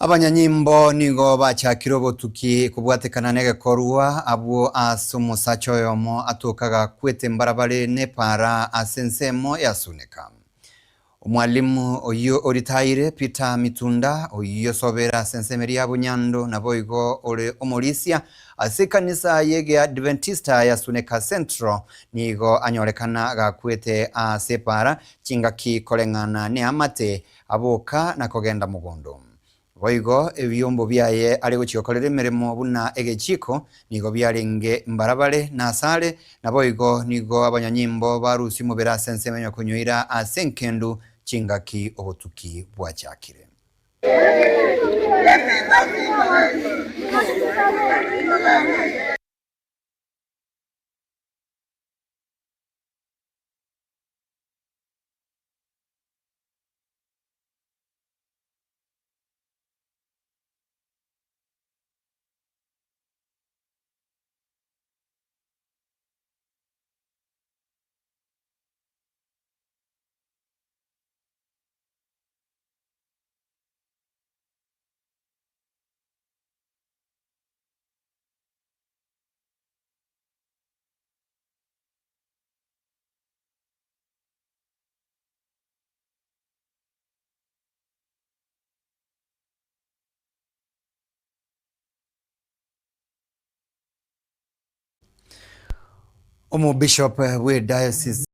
Abanyanyimbo nigo bachakire obotuki kobwatekana negekorwa abwo ase omosacha oyomo atokaga akwete mbarabare nepaara ase ensemo ya Suneka. Omwalimu oyio oritaire, Peter Mitunda, oyio osobera ase ensemo eria ya Bunyando naboigo ore omorisia ase ekanisa y'Egeadventista ya Suneka Central nigo anyorekana gakwete ase epaara chingaki koreng'ana neamate Aboka na kogenda mogondo. Boigo ebiombo biaye are gochia gokorera emeremo buna egechiiko nigo biarenge mbarabare na asare, naboigo nigo abanyanyimbo barusia omobere ase ensemo ya konyoira ase enkendu chingaki obotuki bwachakire. Omobishop bwe diocese.